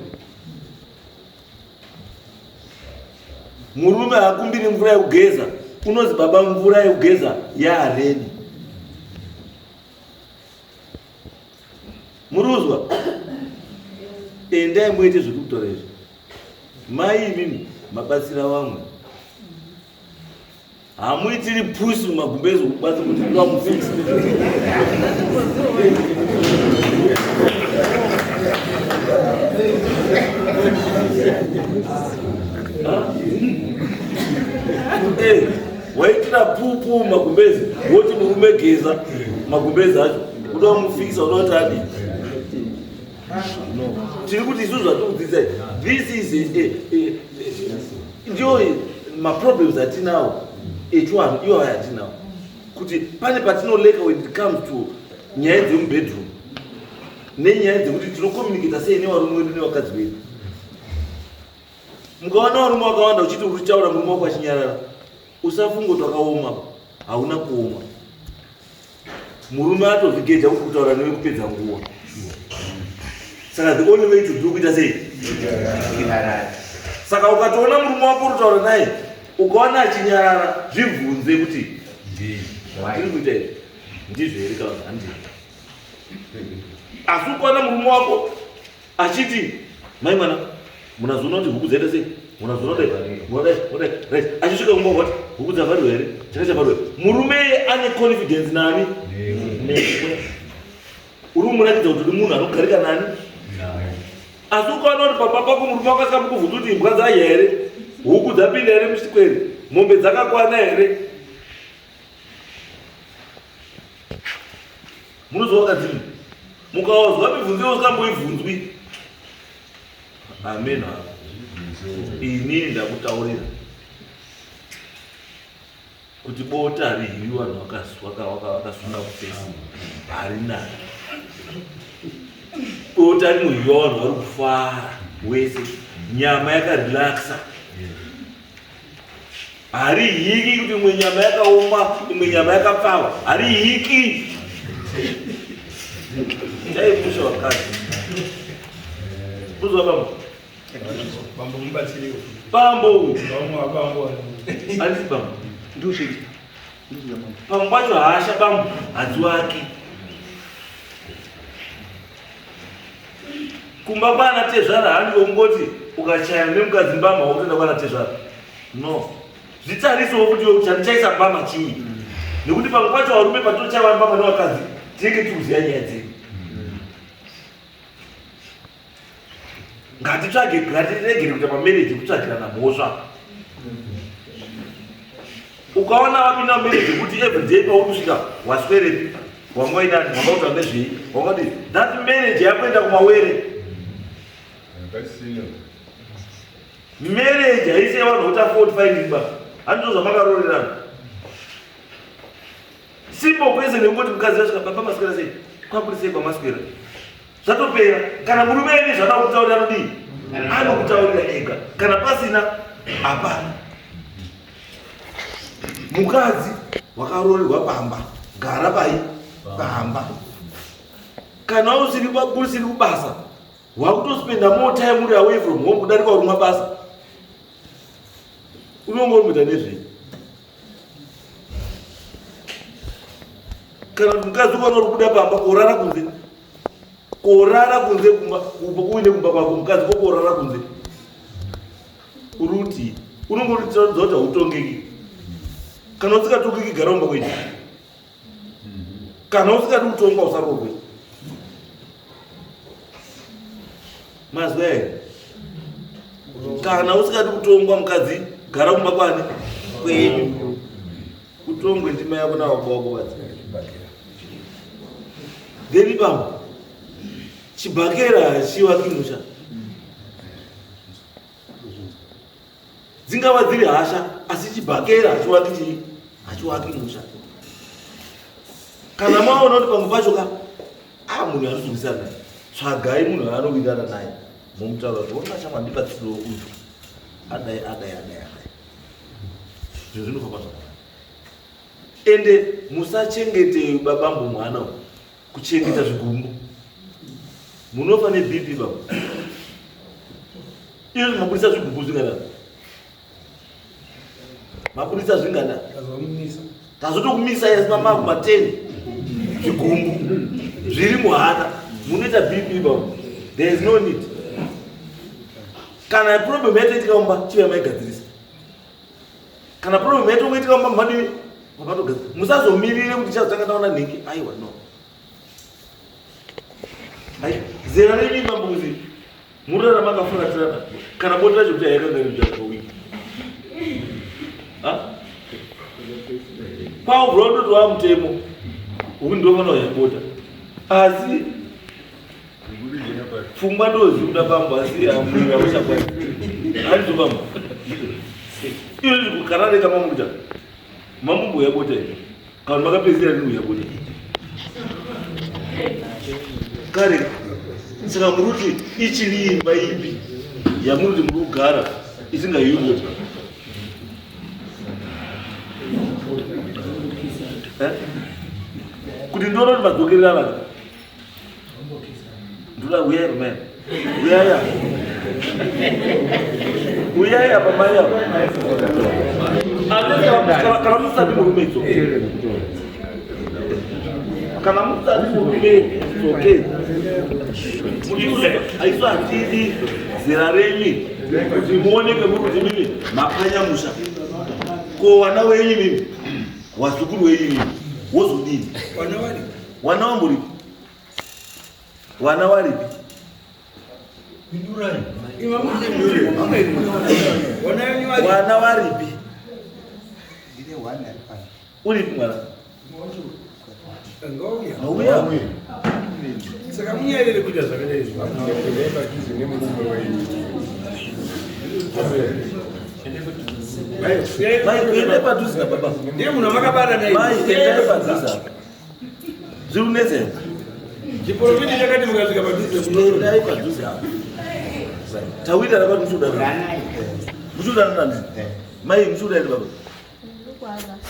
Murume haakumbiri mvura yekugeza, unozi, "Baba, mvura yekugeza yaready." Muruzwa? Endai muite zvekutaura izvi. Mai imimi mabatsira vamwe, hamuitiri pusi mumagumbezi okubatsa kuti kuda mufix. Waitira pupu mumagumbezi, woti murume geza magumbezi acho, kuda mufikisa, uda kuti adii? No, tiri kuti isusu zvatiri this is ndiyo maproblems atinawo echiwanhu iwo aya atinawo, kuti pane patinoleka when it comes to nyaya dzemubedroom nenyaya dzekuti tinocommunicata sei nevarume vedu nevakadzi vedu. Mukaona varume vakawanda uchiti uri kutaura, murume wako achinyarara, usafunga kuti wakaoma. Hauna kuoma. Murume atozvigeja kuti kutaura newe kupedza nguva, saka the only way to do kuita sei? Saka ukatoona murume wako uri naye, ukaona achinyarara, zvibvunze kuti zvatiri kuita izvi ndizvo here kana kuti handizvo. Asi ukaona murume wako achiti, "Mai mwana, munazoona kuti huku dzaita sei, munazoona dai, munadai, munadai," right, achisvika kumba kwati huku dzavharirwa here, chaka chavharirwa, murume ane confidence nani? Newe. Uri kumuratidza kuti uri munhu anogarika nani. Asi ukaona kuti papa pako murume wako asingamukubvunza kuti imbwa dzadya here, huku dzapinda here muchikwere, mombe dzakakwana here, munozwa wakadzini, mukaozwa mibvunzo iwo usingamboibvunzwi, amen. Inini ndakutaurira kuti bota rihiri vanhu vakasunga kufesi harinani. Bota rinohiwa vanhu vari kufara wese, nyama yakarelaxa. Harihiki kuti imwe nyama yakaoma, imwe nyama yakapfawa, harihiki. Taipusha wakadzi, kuzwa bambo. Bambo, mubatsiriwo. Bambo uyu. Vamwe vabambo. Handisi bambo. Ndozviri ndozvira mambo. Pamwe pacho hasha bambo hadzi wake kumba kwana tezvara. Handi ungoti ukachaya nemukadzi mbama wokutoenda kwana tezvara. No, zvitarisewo kuti iwe chandichaisa mbama chii, nekuti pamwe pacho varume patinochaya mbama nevakadzi tinenge tiri kuziva nyaya dzedu. Ngatitsvage, ngatiregere kuita mamarriage ekutsvagirana mhosva. Ukaona wapinda mumarriage yekuti everyday pauri kusvika waswerepi, wanga uinani, wanga utaura nezvei, wanga udii, that marriage yakuenda kumawere. Marriage haisi yevanhu voita fault finding ba, handizvo zvamakaroorerana. Simple kwese nekungoti mukadzi asvika baba maswera sei, kwakuri sei kwamaswera. Zvatopera. Kana murume aine zvaanoda kutaurira anodii? Anokutaurira ega. Kana pasina hapana. Mukadzi wakaroorerwa pamba, gara pai pamba. Kana usiri usiri kubasa, wakutospenda more time uri away from home kudarika uri mabasa. Unonge uri kuita nezvei? Kana kuti mukadzi ukaona uri kubuda pamba korara kunze, korara kunze kumba, uine kumba kwako mukadzi kokorara kunze, uri kuti unonge uri kutiratidza kuti hautongeki. Kana usingatongeki gara kumba kwenyu. Kana usingadi kutongwa usarogwe. Mazwa here? Kana usingadi kutongwa mukadzi gara kumba kwani kwenyu, utongwe ndima yako nababa wako badzi. Then bambo chibhakera hachiwaki musha. Dzingava dziri hasha asi chibhakera hachiwaki chii, hachiwaki musha. Kana maona kuti pamwe pacho ka a munhu anozwisana naye, tsvagai munhu aanowirirana naye momutaura kuti ona shamwa ndibatsirewo uyu adai adai adai adai, zvinhu zvinofamba zvakanaka. Ende musachengete babambo mwana uyu kuchengeta zvigumbu, munofa neBP baba. Izvo mabudisa zvigumbu zvingana, mabudisa zvingana, tazotokumisa yasi mama kuma 10 zvigumbu zviri muhana, munoita BP baba. There is no need. Kana problem yatoitika mumba, chive maigadzirisa. Kana problem yatongoitika mumba, madii makatogadzira. Musazomirire kuti chazotanga taona nhingi. Aiwa, no. Ai, zera renyu mambuzi murara makafuratirana kana bota racho kuti hayakanga iri pawiki. Kwaubva watoti wamutemo uku ndofana kuyabota, asi pfungwa ndozikuda bambo, asi auchakwani handizo bambo. Izvo kukarareka mamukuita mamumboya bota here kana makapedzisira rini kuya bota kare? Saka muri kuti ichiri imba ipi yamuri kuti muri kugara isingayiwi bota? Kuti ndiona kuti madzokerera vanhu ndoda uyai pamai, uyai apa, uyai apa mai apa. Kana musati murume it's okay. Kana musati murume it's okay. Aisu hatidi zera renyu kuti muoneke muri kuti mimi mapanya musha. Ko wana wenyu mimi, wazukuru wenyu mimi wozodini? Wana wamboripi? Wana waripi? Wana waripi? Uripi mwana? Auya. Saka munyarire kuita zvakadai izvi. Mai, kuenda padhuze nababa. Ndiye munhu wamakabata naye. Mai, endai padhuze apa. Zviri kunetsa here? Chiprofiti chakati mukasvika padhuze kuno. Endai padhuze apa. Tawirana kwati muchiudanana. Muchiudanana nani? Mai, muchiudanana baba.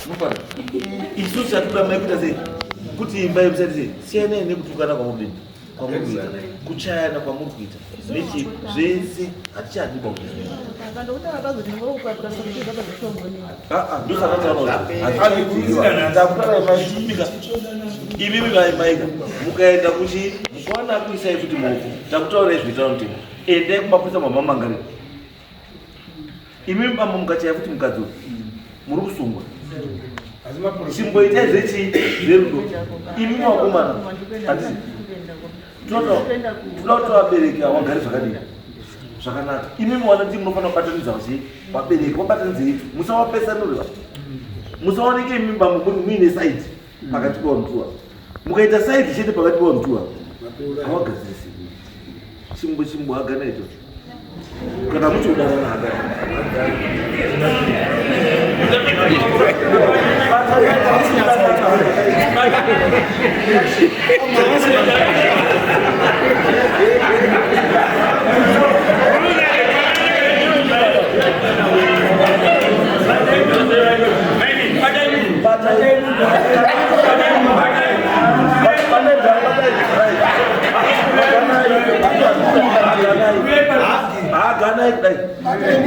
Mufana. Isu chatoda mai kuita sei? Kuti imba yemusati sei? Siyanai nekutukana kwamuri kwamuri kuita. Kuchayana kwamuri kuita. Nechi zvese hatichadi pa ndosaka taura takutaura imimi mai maika mukaenda kuchi mukaona kuisai futi maoko takutaurai zvinoita mutemo, endai kumapurisa mamamangarira. Imimi bambo mukachaya futi mukadzi uyu muri kusungwa. Chimboitai zvechi zverudo imimi vakomana, handisi toda kuti vabereki awagari zvakadii. Zvakanaka. Imi muwana kuti munofanira kubatanidza vachi vabereki vabatanidzei musawapesanurira. Musaoneke imi bambo muri muine side pakati pevanhu tuwa. Mukaita side chete pakati pevanhu tuwa. Hawagadzirisi. Chimbo chimbo hagana ichocho. Kana muchiudanana hagana. Haganai kudai. Haganai.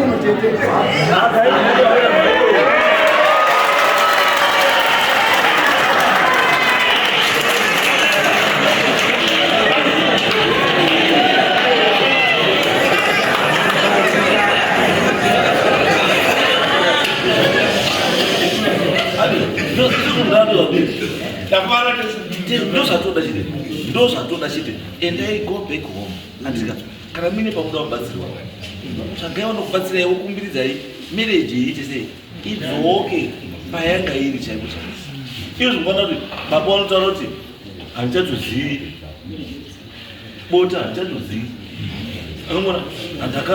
Ndozvatoda chete, ndozvatoda chete. Endai, go back home. Andika kana muine pamuda kubatsirwa, tsvagai vanokubatsirai vokumbiridzai marriage iite sei idzoke payanga iri chaiko chaiko. Iyo zvikuona kuti baba vanotaura kuti handichatozivi bota, handichatozivi anongona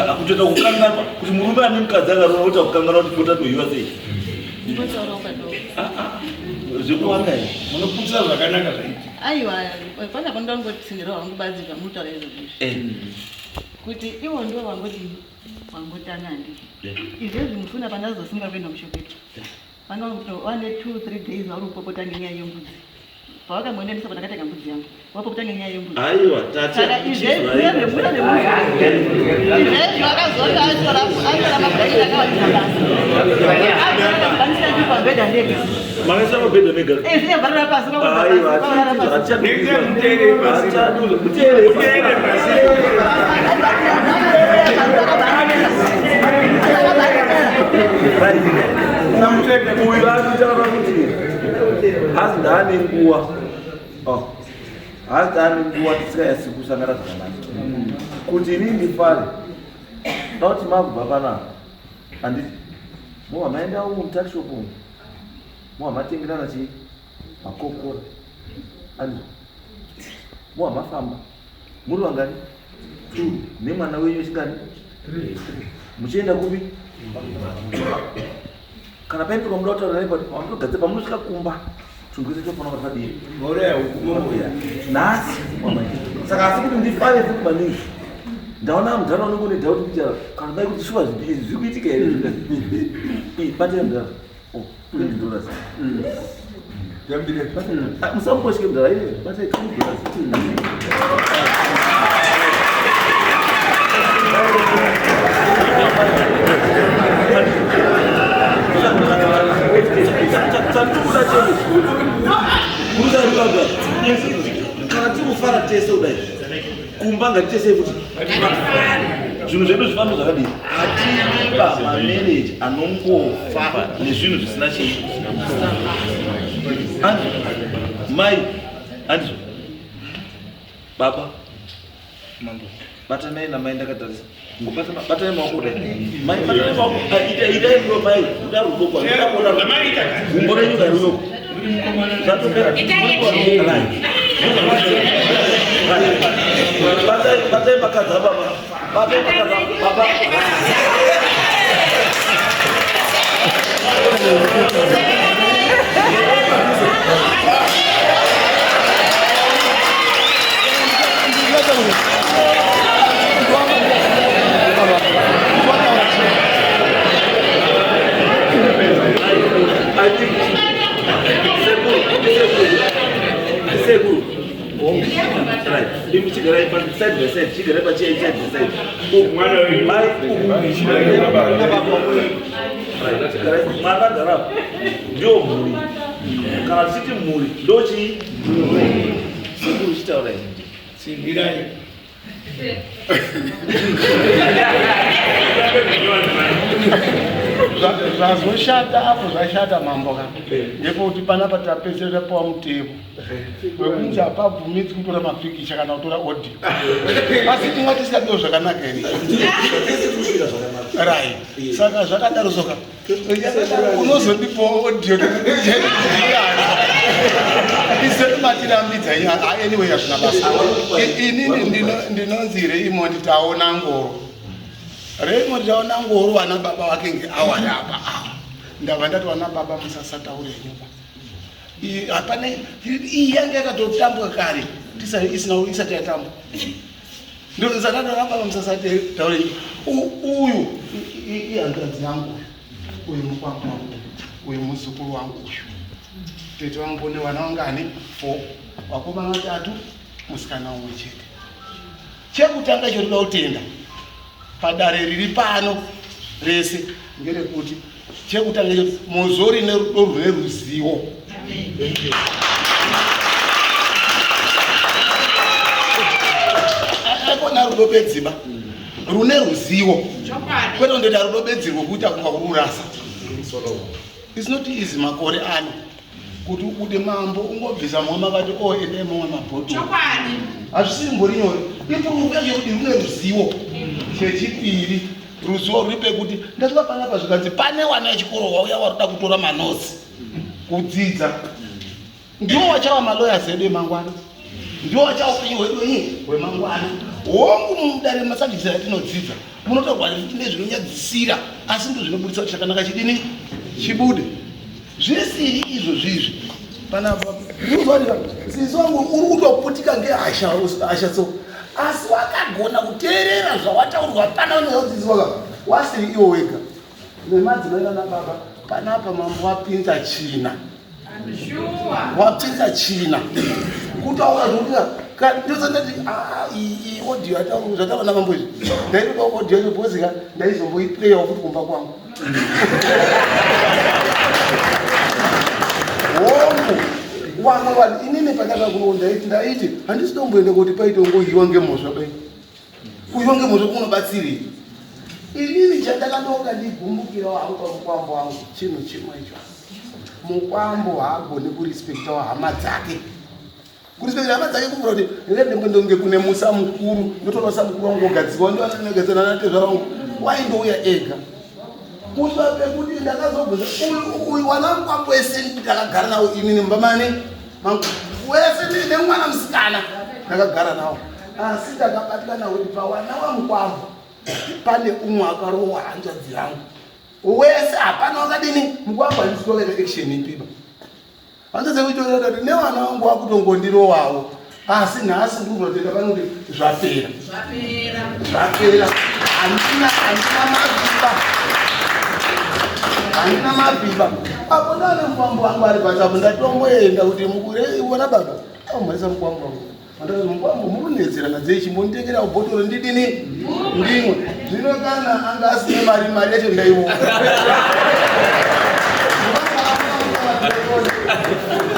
akutoita kukanganwa kuti murume ane mukadzi akaroora oita kukanganwa kuti bota tohiwa sei. Zvekuwanda here munoputsa zvakanaka zvaiti. Aiwa, pana pandangotsinhira hangu badzi zvamutaura izvozvo izvi kuti ivo ndo vangoti vangotanga handiti izvezvi mufuna pandazosunga kuenda mushopetu vanga vane 2 3 days vari kupopota ngenyaya yembudzi. Pavakamboendesa pandakatenga mbudzi yangu vapopota ngenyaya yembudzi. Aiwa tati Saka izvezvi izvezvi vakazoti atora mabhaketi akawandisa basa atora pabhedha ndega. Makaisa mabhedha mega. Zvinobvarira pasi. Aiwa, muteere pasi. Uyu akutaura kuti hazi ndaane nguva, hazi ndaane nguva tisinganyatsi kusangana zvakanaka kuti inini ndifare da kuti mabva panapa handiti mova maenda umu mutakishop umu mova matengerana chii makokora andizvo mova mafamba muri vangani two nemwana wenyu wechingani muchienda kupi kana paine pamuda kutaura naye pamunogadzira pamunosvika kumba chinhu chese chofanira kuti padii nhasi. Saka asi kuti ndifare futi maningi ndaona mudhara unenge une doubt kuti kana dai kuti shuwa izvi zviri kuitika here. Batai mudhara. Oh, $20. Musambosvike mudhara, batai $20. Chandikuda chete kana tirikufara tese kudai kumba ngatitesei futi zvinhu zvedu zvifambe zvakadii. Hatiba mamarriage anongofa nezvinhu zvisina chii. Andizvo mai, andizvo baba. Batanai namai ndakatarisa. Batanai maoko kudai mai, batanai maoko. Itai rudo mai, kuda rudo kwa kuda kuona gumbo renyu ngariwe zvatopera. Batai, batai makadzi ababa, batai makadzi baba. I think sekuru, sekuru, right, imi chigarai pa side by side, chigarai pa chair side by side. Mai right, chigarai mwana gara ndio mhuri. Kana tichiti mhuri ndo chii? Sekuru, chitaurai. Tsinhirai. Zvazoshata apo zvashata mambo ka ndepekuti panapa tapedzera tapiwa mutemo wekunzi hapabvumidzwi kutora mapikicha kana kutora audio, asi tinga tisingadiwo zvakanaka here? Right, saka zvakadaro soka unozondipawo audio isedu matirambidza. Anyway, hazvina basa. Inini ndinonzi Raymond Taona Ngoro. Raymond Taona Ngoro, vana baba vake ngeawari apa ava. Ndabva ndati, vana baba, musasataure nyuba. Hapana, iyi yange yakatotambwa kare isina isati yatambwa. Ndosakadara, baba, musasataure. Uyu ihanzvadzi yangu uyu, uyu mukwambo wangu uyu, muzukuru wangu uyu. Tete wangu nevana vangani? Four, vakomana vatatu, musikana umwe chete. Chekutanga chotoda kutenda padare riri pano rese ngerekuti chekutanga icho muzori nerudo rune ruzivo. Akona rudo bedziba rune ruzivo, kwete kundoita rudo bedzi rwekuita kunga kururasa. It's not easy makore ano kuti ubude mambo ungobvisa mumwe makati o endai mamwe mabhotoro, hazvisiri mbori nyore. Iproof yacho yekuti rune ruzivo. Chechipiri, ruzivo ruri pekuti ndasvika panapa zvikanzi pane wana yechikoro wauya waruda kutora manotes kudzidza. Ndiwo wachawa malawyers edu emangwana, ndiwo wachawa upenyu hwedu hwemangwana. Hongu, mudare masubjects atinodzidza munotorwa nezvinonyadzisira, asi ndo zvinobudisa kuti chakanaka chidini chibude. Zvisiri izvo zvizvi panapa sisi wangu uri kutoputika ngehasha hasha so, asi wakagona kuteerera zvawataurwa pana unodzidziswa wasiri iwo wega nemadzimai nana baba panapa. Mambo wapinza china, wapinza china kutaura zvokuti ndosandati iyi audio zvataura namambo izvi, ndaitoda audio yacho because ka ndaizomboiplayawo futi kumba kwangu. Hongu, wamwe vanhu, inini pandakakuno ndaiti handisi tomboenda kuti paitongoyiwa ngemhosva bai kuyiwa ngemhosva kunobatsirei. Inini chandakadonga ndigumbukirawo hangu pamukwambo wangu chinhu chimwe icho: mukwambo haagoni kurespektawo hama dzake. Kurespekta hama dzake kuvura kuti ndendembondonge kune musa mukuru, ndotoona mukuru wangu wogadzirwa ndogadzirwa natezvara wangu, waindouya ega kusva pekuti ndakazobvunza uyu wana mukwambo wese ndakagara nawo inini mumba mane wese nemwana musikana ndakagara nawo, asi ndakabatikana kuti pawana wamukwambo pane umwe akarohwa hanzvadzi yangu wese, hapana wakadini. Mukwambo handisi kuwakaita action ipiba hanzvadzi yangu itorera kuti nevana vangu wakutongondirowawo, asi nhasi ndikuzotenda pano kuti zvapera, zvapera. Handina mabiba, handina mabiba apo. Ndane mukwambo wangu ari pachapo, ndatomboenda kuti mukure ona baba amhoresa mukwambo wangu. Mandakazi, mukwambo, muri dzei, chimbonditengera bhotoro ndidini ndimwe. Zvino kana anga asine mari, mari yacho ndaiona.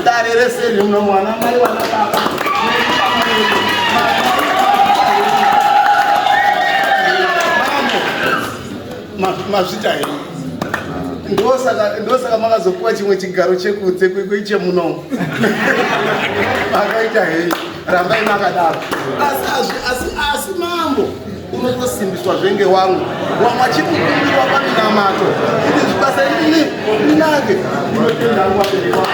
Dare rese rino mwana mai wana baba mambo, mazvita henyu. Ndosaka makazopuwa chimwe chigaro chekunze kweichemunomo. Makaita henyu, rambai makadaro. Asi mambo unotosimbiswa zvenge wangu wamwe achimukumbirwa paminamato kuti zvibasa inini rinake. Ndinotenda hangu vabereki vangu.